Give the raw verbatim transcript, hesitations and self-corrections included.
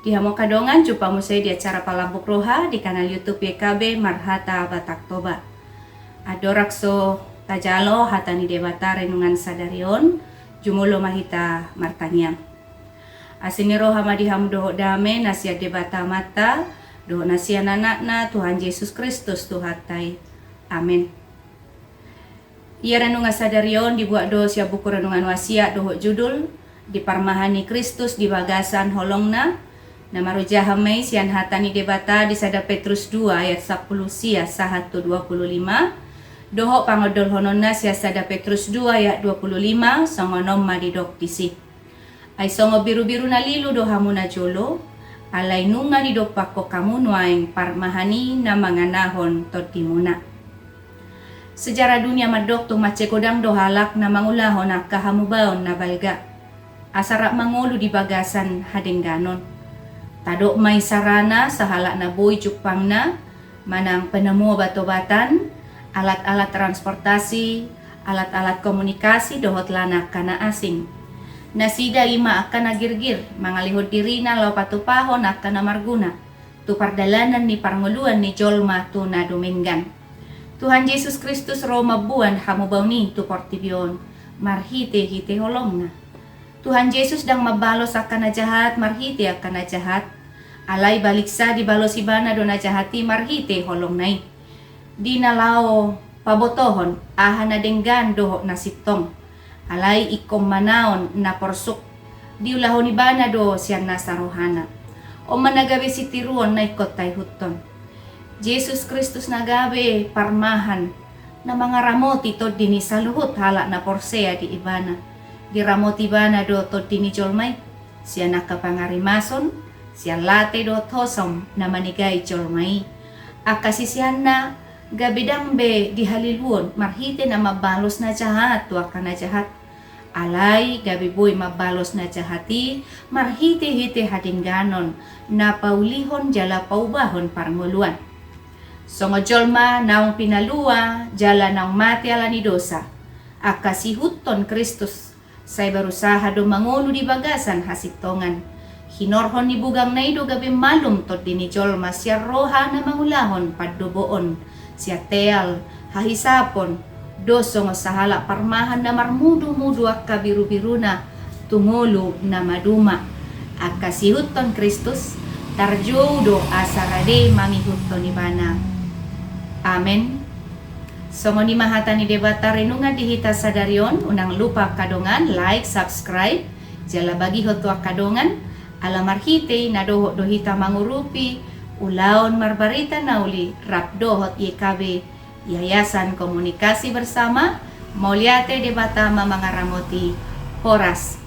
Di hamu angka dongan, jumpa muse di acara Palambok Roha di kanal YouTube Y K B Marhata Batak Toba. Andorang so tajalo hata ni Debata renungan sadari on, jumolo ma hita martangiang. Asi ni roha ma di hamu dohot dame na sian Debata Amanta dohot na sian Anakna Tuhan Jesus Kristus Tuhanta i. Amen. Ia renungan sadari on dibuat do sian buku renungan Wasiat dohot judul Di Parmahan ni Kristus di Bagasan Holongna, na marojahan ma i sian hata ni Debata di sada Petrus dua ayat sampulu sia sahat tu dua pulu lima, dohot pangondolhononna sian sada Petrus dua ayat dua pulu lima, songon on ma didok disi. Ai songon birubiru na lilu do hamu najolo, alai nunga didompakkon hamu nuaeng parmahan i na manganahon tondimuna. Sejarah dunia mandok tung mansai godang do halak na mangulahon angka hamubaon na balga, asa rap mangolu di bagasan hadengganon. Tadok ma isarana sahalak na boi jumpangna, manang penemu obat-obatan, alat-alat transportasi, alat-alat komunikasi dohot lana angka na asing. Nasida i ma angka na girgir mangalehon dirina laho patupahon angka na marguna tu pardalanan ni parngoluan ni jolma tu na dumenggan. Tuhan Jesus Kristus ro mamboan hamubaon i tu portibi on marhitehite holongna. Tuhan Jesus ndang mambalos angka na jahat marhite angka na jahat, alai baliksa dibalos Ibana do na jahat i marhite holongna i. Di na laho pabotohon aha na denggan dohot na sintong, alai ingkon manaon na porsuk, diulahon Ibana do sian nasa rohana. On ma na gabe sitiruon na ingkon taihuthon. Jesus Kristus na gabe parmahan na mangaramoti tondi ni saluhut halak na porsea di Ibana. Diramoti Ibana do tondi ni jolma i sian angka pangarimason, sian late dohot hosom na manegai jolma i. Angka siseanna gabe ndang be dihaliluon marhite na mambalos na jahat tu angka na jahat, alai gabe boi mambalos na jahat i marhitehite hadengganon na paulihon jala paubahon parngoluan. Songon jolma naung pinalua jala naung mate ala ni dosa, angka siihuthon Kristus sai berusaha do mangolu di bagasan hasintongan. Hinorhon ni bugangna i do gabe malum tondi ni jolma sian roha na mangulahon pandoboon, sian teal, hahisapon, dos songon sahalak parmahan na marmudumudu angka birubiruna tu ngolu na maduma. Angka siihuthon Kristus tarjou do asa rade mangihuthon Ibana. Amen. Songon i ma hata ni Debata renungan di hita sadari on. Unang lupa angka dongan like, subscribe, jala bagihon tu angka dongan, ala marhite i na dohot do hita mangurupi ulaon marbarita na uli rap dohot Y K B, Yayasan Komunikasi Bersama. Mauliate, Debata ma mangaramoti. Horas.